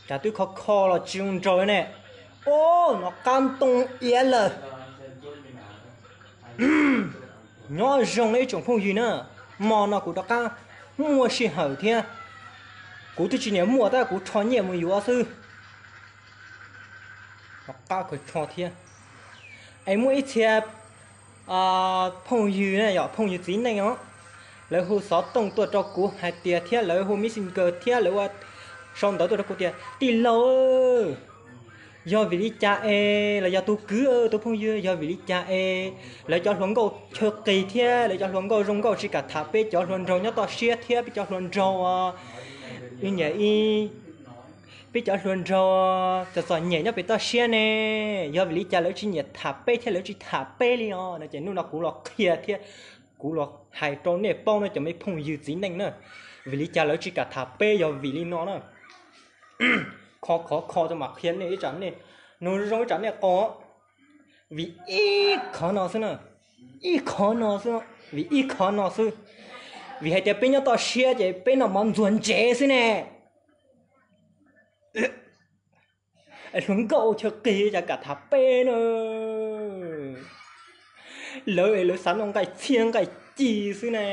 Cas twb kho kho los tsis zoo nraug ne. Ub, no qab ntoo iav lawm. Nyob zoo ib tsoom phooj ywg na, hmo no kuv rov qab muaj sij hawm thiab. Kuv twb tsis niam muaj tab kuv rho nyiaj mus yuav xwb. Rov qab kho thiab. Es muaj ib txhia phooj ywg na, yog phooj ywg txiv neej os, lawv hu xov tooj tuaj rau kuv hais tias thiab lawv hu messenger thiab lawv ua sau ntawv tuaj rau kuv tias tij laug, yog vim li cas es los yog tus kwv, tus phooj ywg, yog vim li cas es lawv cov hluas nkauj chaw qis thiab lawv cov hluas nkauj zoo nkauj tsis kam tham peb cov hluas nraug nyob toj siab thiab peb cov hluas nraug, ib nyiam ib, peb cov hluas nraug txom txom nyem nyob pem toj siab ne? Yog vim li cas lawv tsis nyiam tham peb thiab lawv tsis tham peb li os no? Ces hnub no kuv los qhia thiab kuv los hais rau nej paub no cov me phooj ywg txiv neej na, vim li cas lawv tsis kam tham peb yog vim li no na. Kho khov kho rau mam qhia nej ib tsam nej nug zoo ib tsam nej qos. Vim ib qhov no xwb na, ib qhov no xwb, vim ib qhov no xwb. Vim hais tias peb nyob toj siab ces peb noj mov ntxuag ntsev xwb ne. Hluas nkauj chaw qis cas kam tham peb na. Lawv es lawv xav noj nqaij txhiab nqaij ci xwb ne,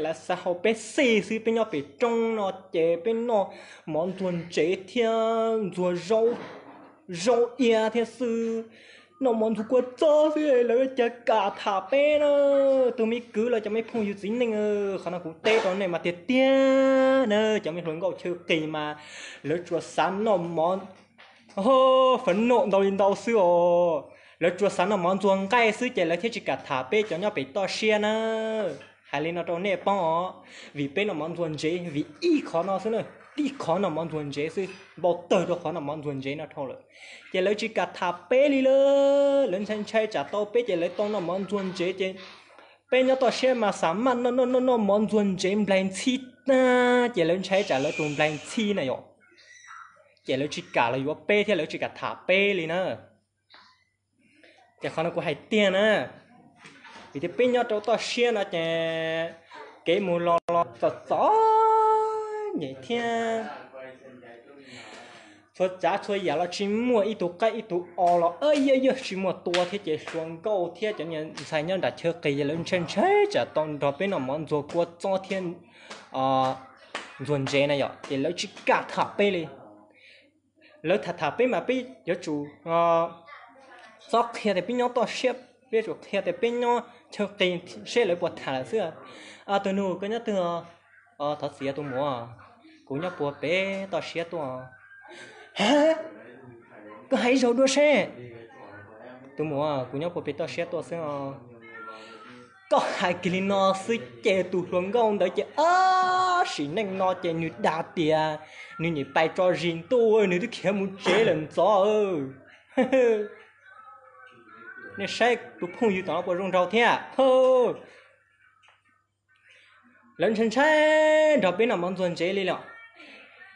lawv xav haus Pepsi xwb. Peb nyob pem roob no ces peb noj mov ntxuag ntsev thiab ntxuag zaub, zaub iab thiab xwb, noj mov ntxuag kua txob xwb lawv cas kam tham peb na. Tus me kwv los cov me phooj ywg txiv neej, qhov no kuv teb rau nej mas tiag tiag na, cov me hluas nkauj chaw qis mas lawv tsuas xav noj mov, fab noj ntau li ntau xwb os. Lawv tsuas xav noj mov ntxuag nqaij xwb ces lawv thiaj tsis kam tham peb cov nyob pem toj siab na. Hais li no rau nej paub os, vim peb noj mov ntxuag ntsev vim ib qhov no xwb na, ib qhov noj mov ntxuag ntsev xwb, npau tawg rau qhov noj mov ntxuag ntsev no dhau lawm. Ces lawv tsis kam tham peb li lawm, lawv ntshai ntshai tsam tau peb ces lawv tau noj mov ntxuag ntsev ces peb nyob toj siab mas xav maj noj noj noj noj mov ntxuag ntsev nplaig ntxhib tag ces lawv ntshai tsam lawv tus nplaig ntxhib na yom. Ces lawv tsis kam los yuav peb thiab lawv tsis kam tham peb li na. Ces qhov no kuv hais tiag na, vim tias peb nyob rau toj siab no ces kev mus los los txom txom nyem thiab. Txhua tsav txhua yam los tsis muaj, ib tug qaib ib tug os los yog yog tsis muaj tua thiab ces hluas nkauj thiab cov niag ntxhais nyob nram chaw qis lawv ntshai ntshai tsam tau nrog peb noj mov ntxuag kua txob thiab ntxuag ntsev na yom, ces lawv tsis kam tham peb li. Lawv tham tham peb mas peb yuav tsum txhob qhia tias peb nyob toj siab, peb yuav tsum qhia tias peb nyob chaw qis seb lawv puas tham lawm xwb. Tus nus koj nyob twg? Thov txim tus muam, kuv nyob puag pem toj siab tuaj. Koj hais zaum dua seb. Tus muam, kuv nyob puag pem toj siab tuaj xwb os. Koj hais kiag li no xwb ces tus hluas nkauj ntawd ces ab sim neej no ces nws dag tias nws niam pais tso zis ntuj nws twb khiav mus tsev lawm ntxov. Nej saib tus phooj ywg tom no puas zoo nraug thiab. Lawv ntshai ntshai nrog peb noj mov ntxuag ntsev li lawm.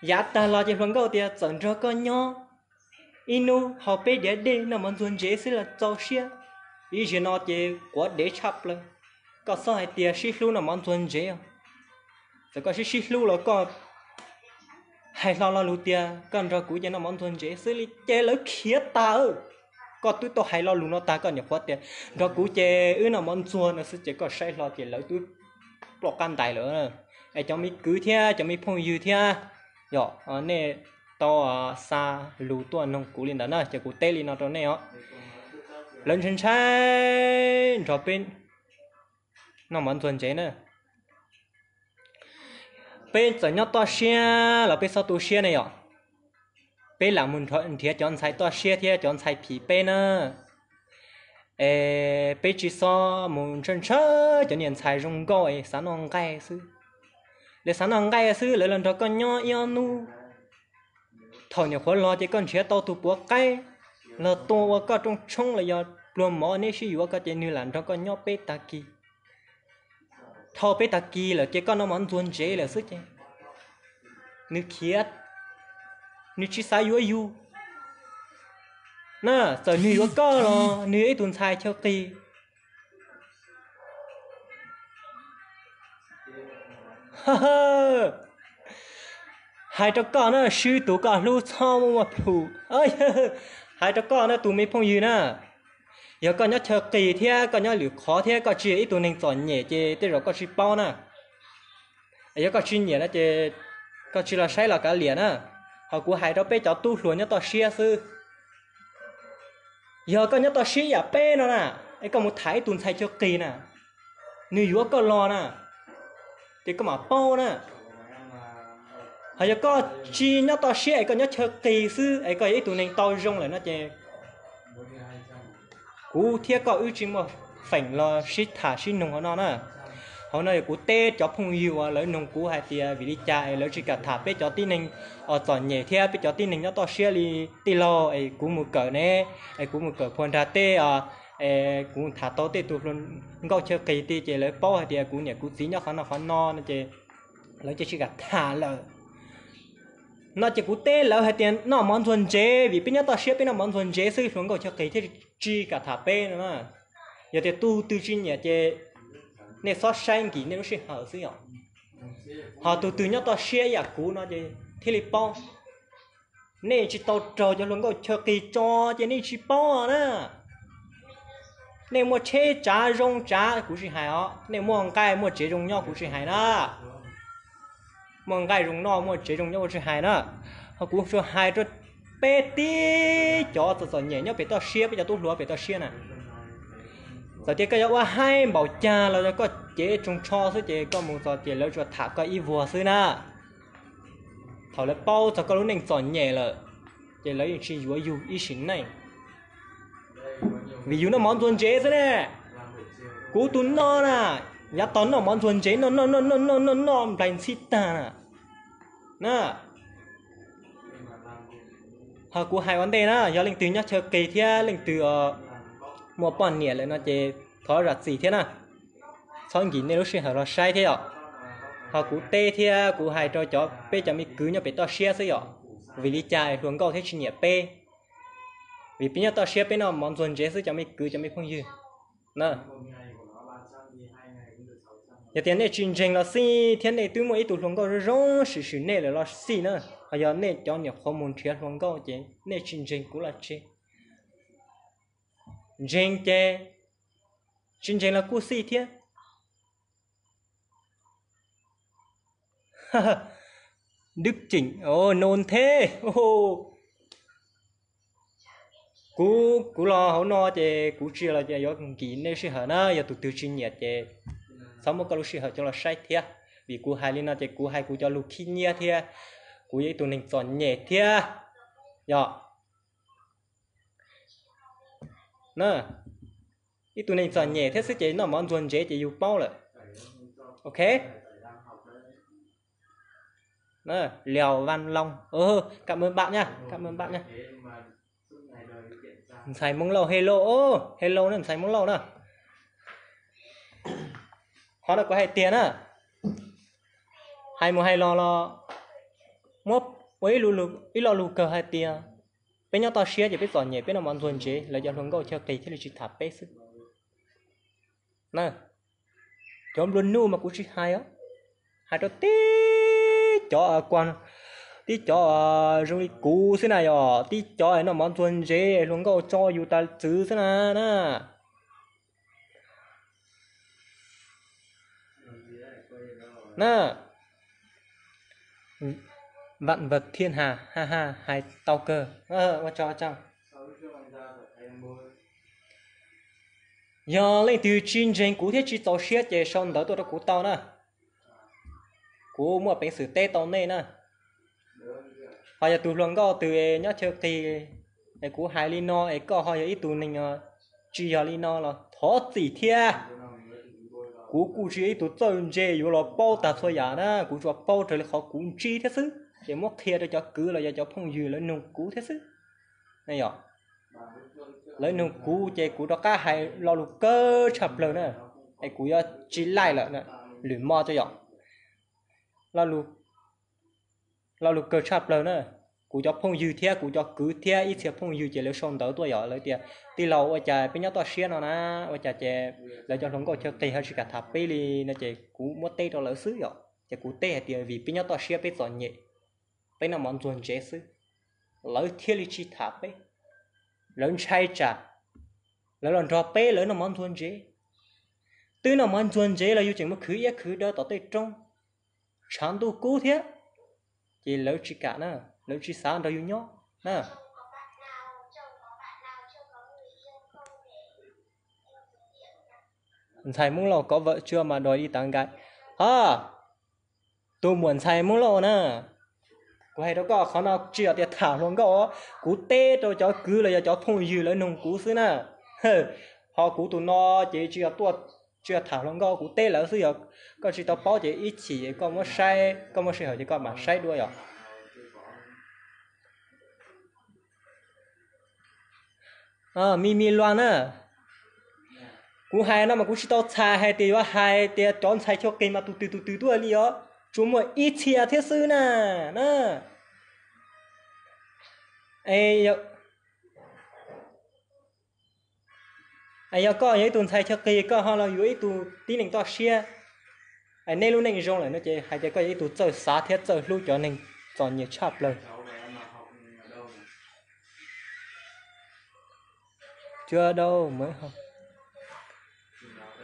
Yav tag los ces hluas nkauj tias txawm nrog koj nyob ib hnub haus peb diav dej noj mov ntxuag ntsev xwb los txaus siab. Ib zaug no ces quav dev tshaj plaws. Koj txhob hais tias sib hlub noj mov ntxuag ntsev os. Txawm koj sib sib hlub los koj hais hlo lo lus tias koj nrog kuv ces noj mov ntxuag ntsev xwb li ces lawv khiav tas. Koj twb tau hais lo lus no tag koj nyuam qhuav tias nrog kuv ces wb noj mov ntxuag no xwb ces koj saib hlo ces lawv twb ploj qab ntais lawm. Es cov me kwv thiab cov me phooj ywg thiab yom, nej tau xa lus tuaj noog kuv li ntawd na ces kuv teb li no rau nej os. Lawv ntshai ntshai nrog peb noj mov ntxuag ntsev na. Peb txawm nyob toj siab los peb txhob tu siab ne yom. Peb lam mus nrhiav cov ntxhais toj siab thiab cov ntxhais phim peb na. Es peb tsis txhob mus ntshaw ntshaw cov niag ntxhais zoo nkauj es xav noj nqaij xwb. Lawv xav noj nqaij xwb lawv los nrog koj nyob ib ob hnub. Thaum nyuam qhuav los ces koj nrhiav tau tus puav qaib los tua ua koj rooj tshoob los yog pluag mov neb sib yuav ko ces nws lam nrog koj nyob peb tag kis. Dhau peb tag kis lawm ces koj noj mov ntxuag ntsev lawm xwb ces nws khiav, nws tsis xav yuav yus na. Txawm nws yuav koj los nws yog ib tug ntxhais chaw qis. Hais rau koj na, swb tus koj hlub txhob muaj muaj plhus. Hais rau koj na tus me phooj ywg na, yog koj nyob chaw qis thiab koj nyob lwm qhov thiab koj tsis yog ib tug neeg txom nyem ces tej zaum koj tsis paub na. Yog koj tsis nyiam no ces koj tsis los saib los kav liam na. Ho kuv hais rau peb cov tub hluas nyob toj siab xwb. Yog koj nyob toj siab ib yam peb no na, es koj mus tham ib tug ntxhais chaw qis na, nws yuav koj los na, ces koj mam paub na. Ho yog koj tsis nyob toj siab es koj nyob chaw qis xwb es koj yog ib tug neeg tau zoo lawm no ces kuv thiab koj wb tsis muaj feem los sib tham sib nug hauv no na. Hauv no yog kuv teb cov phooj ywg uas lawv nug kuv hais tias vim li cas es lawv tsis kam tham peb cov tib neeg txom nyem thiab peb cov tib neeg nyob toj siab li tij laug es kuv mus kawm ne, es kuv mus kawm phua nrag teb, es kuv tham tau tej tus hluas nkauj chaw qis tiag ces lawv paub hais tias kuv niam kuv txiv nyob qhov no qhov no no ces lawv cia tsis kam tham lawm. No ces kuv teb lawv hais tias noj mov ntxuag ntsev vim peb nyob toj siab peb noj mov ntxuag ntsev xwb hluas nkauj chaw qis thiaj tsis kam tham peb no na. Yog tias tus twg tsis nyiam ces nej txhob saib nkim nej lub sij hawm xwb yom. Ho tus twg nyob toj siab ib yam kuv no ces thiaj li paub. Nej tsis tau raug cov hluas nkauj chaw qis tso ces nej tsis paub na. Nej muaj tsheb tsav zoo tsav kuv tsis hais os, nej muaj nqaij muaj tsev zoo nyob kuv tsis hais na. Muaj nqaij zoo noj muaj tsev zoo nyob kuv tsis hais na. Ho kuv tsuas hais rau peb tib cov txom txom nyem nyob pem toj siab peb cov tub hluas pem toj siab na. Txawm tias koj yuav ua haib npaum cas los yog koj cev tsoos tsho xwb ces koj mus txog ces lawv tsuas tham koj ib vuag xwb na. Thaum lawv paub txog koj lub neej txom nyem lawm ces lawv yeej tsis yuav yug ib sim neej. Vim yus noj mov ntxuag ntsev xwb ne. Kuv tus noj na, yav tog noj mov ntxuag ntsev noj noj noj noj noj noj noj nplais ntxhib tag na. Na, ho kuv hais ua ntej na, yog leej twg nyob chaw qis thiab leej twg muaj poj niam lawm no ces thov zam txim thiab na. Txhob nkim nej lub sij hawm los saib thiab yom. Ho kuv teb thiab kuv hais rau cov peb cov me kwv nyob pem toj siab xwb yom. Vim li cas hluas nkauj thiaj tsis nyiam peb? Vim peb nyob toj siab peb noj mov ntxuag ntsev xwb cov me kwv cov me phooj ywg. Yog tias nej tsis ntseeg los xij thiab nej twb muaj ib tug hluas nkauj zoo zoo swm swm nej lawm los xij na. Ho yog nej cov nyuam qhuav mus nrhiav hluas nkauj ces nej tsis ntseeg kuv los tseg. Ntseeg ces, tsis ntseeg los kuj xij thiab. Dwb ceem, no ntheb. Kuv, kuv los hauv no ces kuv tsis los yuav nkim nej sij hawm na, yog tus twg tsis nyiam ces txhob muab koj lub sij hawm coj los saib thiab. Vim kuv hais li no ces kuv hais kuv cov lus khib nyiab thiab, kuv yog ib tug neeg txom nyem thiab. Yog na, ib tug neeg txom nyem thiab xwb ces noj mov ntxuag ntsev ces yus paub lawm. Ok. Liaus Vaj Loo, kab mab npam na, kab mab npam na. Ntxhais Hmoob Lauj, hello, hello na ntxhais Hmoob Lauj na. Qhov no kuv hais tias na, hais mus hais los los muab ua ib lo lus kawg hais tias peb nyob toj siab ces peb txom nyem, peb noj mov ntxuag ntsev, lawv cov hluas nkauj chaw qis thiaj li tsis tham peb xwb. Cov nplua nuj mas kuv tsis hais os, hais rau tib cov, tib cov zoo li kuv xwb na, yog tib cov noj mov ntxuag ntsev hluas nkauj tso yus tas txwv xwb na na. Na, vạn vật thiên hà, ha ha, hais tau kawg. Ua tsaug, ua tsaug. Yog leej twg tsis ntseeg kuv thiab tsis txaus siab ces sau ntawv tuaj rau kuv tau na. Kuv muaj peev xwm teb tau nej na. Ho yog tus hluas nkauj twg nyob chaw qis es kuv hais li no es koj ho yog ib tug neeg tsis yog li no los thov txim thiab. Kuv kuj tsis yog ib tug txawj ntse yuav los paub tag txhua yam na, kuv tsuas paub raws li qhov kuv ntsib thiab xwb. Ces muab qhia rau cov kwv los yog cov phooj ywg lawv nug kuv thiab xwb. Lawv nug kuv ces kuv rov qab hais lo lus kawg tshaj plaws na, es kuv yuav tsis laij lawm, lwm mo tso yom. Lo lus kawg tshaj plaws na, kuv cov phooj ywg thiab kuv cov kwv thiab ib txhia phooj ywg ces lawv sau ntawv tuaj yom, lawv tias tij laug ua cas peb nyob toj siab no na, ua cas ces lawv cov hluas nkauj chaw qis ho tsis kam tham peb li no ces kuv muab teb rau lawv xwb yom. Ces kuv teb hais tias vim peb nyob toj siab peb txom nyem. peb noj mov ntxuag ntsev xwb, lawv thiaj li tsis tham peb. Lawv ntshai tsam lawv los nrog peb lawv noj mov ntxuag ntsev. Twb noj mov ntxuag ntsev los yus tseem mus khwv iab khwv daw tom tej roob, tshav ntuj kub thiab, ces lawv tsis kam na, lawv tsis xav nrog yus nyob na. Ntxhais Hmoob Lauj có vợ chưa mà đòi đi tán gái hả? Tus muam ntxhais Hmoob Lauj na, kuv hais rau koj qhov no tsis yog tias tham hluas nkauj, kuv teb rau cov kwv los yog cov phooj ywg lawv nug kuv xwb na. Ho kuv tus no ces tsis yog tuaj, tsis yog tham hluas nkauj, kuv teb lawv xwb. Yog koj tsis tau paub ces ib chim koj muab saib, koj muaj sij hawm ces koj mam saib dua yom. Mi Mi Loas na, kuv hais no mas kuv tsis tau txhais hais tias yuav hais tias cov ntxhais chaw qis mas tus twg tus twg tuaj li os, tsuas muaj ib txhia thiab xwb na, na. Yog koj yog ib tug ntxhais chaw qis koj ho los yuav ib tug tib neeg toj siab, nej lub neej zoo lawm no ces hais tias koj yog ib tug txawj xav thiab txawj hlub cov neeg txom nyem tshaj plaws.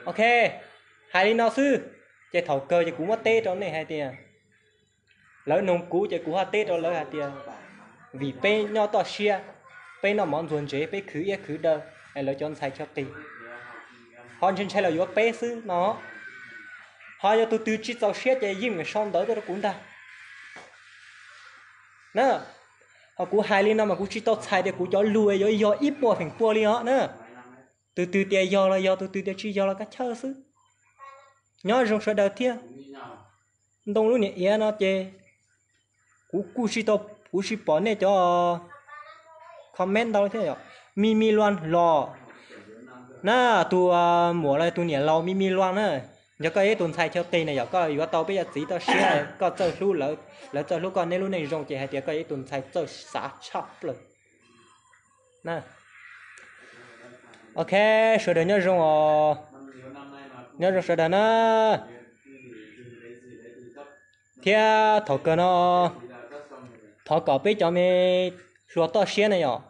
Ok, hais li no xwb, ces thaum kawg ces kuv muab teb rau nej hais tias, lawv nug kuv ces kuv ho teb rau lawv hais tias, vim peb nyob toj siab, peb noj mov ntxuag ntsev, peb khwv iab khwv daw, es lawv cov ntxhais chaw qis ho ntshai ntshai los yuav peb xwb no. Ho yog tus twg tsis txaus siab ces yeej meem sau ntawv tuaj rau kuv ntag na. Ho kuv hais li no mas kuv tsis tau txhais tias kuv cov lus yuav yog ib puas feem pua li os na. Tus twg tias yog los yog, tus twg tias tsis yog los kab chawj xwb. Nyob zoo sawv daws thiab. Ntoo lub niam iav no ces kuv kuj tsis tau, kuv tsis pom nej cov comment ntau thiab yom. Mi Mi Loas los na, tus muam los tus niam laus Mi Mi Loas na, yog koj yog ib tug ntxhais chaw qis na yom, koj yuav tau peb cov txiv toj siab, koj txawj hlub lawv, lawv txawj hlub koj, nej lub neej zoo ces hais tias koj yog ib tug ntxhais txawj xav tshaj plaws. Ok, sawv daws nyob zoo os, nyob zoo sawv daws na. Thiab thaum kawg no thov kom peb cov me hluas toj siab na yom,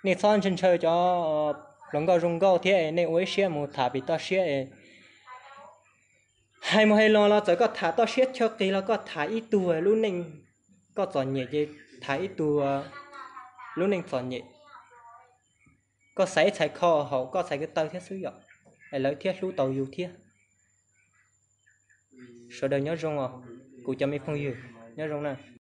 nej txhob ntshaw ntshaw cov hluas nkauj zoo nkauj thiab nej ua ib siab mus tham pem toj siab es hais mus hais los los txawm koj tham toj siab chaw qis los koj tham ib tug lub neej, koj txom nyem ces tham ib tug lub neej txom nyem. Koj xaiv txhais kho haum koj txhais ko taw thiab xwb yom, es lawv thiaj hlub tau yus thiab. Sawv daws nyob zoo os, kuv cov me phooj ywg nyob zoo na.